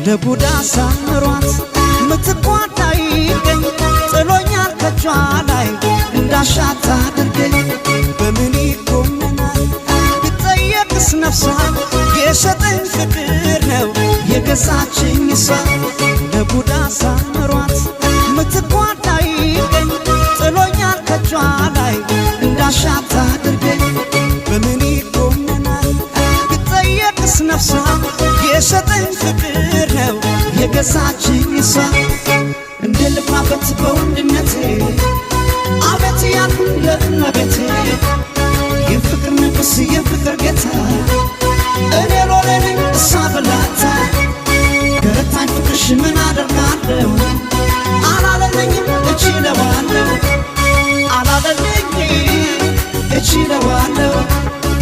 ለጉዳ ሳምሯት ምትኳን አይገኝ ጥሎኛል ከጇ ላይ እንዳሻት አድርገኝ። በምን ይኮነናል ብጠየቅስ ነፍሷ? የሸጠኝ ፍቅር ነው የገዛችኝ እሷ። ለጉዳ ሳምሯት ምትኳን አይገኝ ጥሎኛል ከጇ ላይ እንዳሻት አድርገኝ። በምን ይኮነናል ብጠየቅስ ነፍሷ? የሸጠኝ ፍቅር ነው የገዛችኝ እሷ።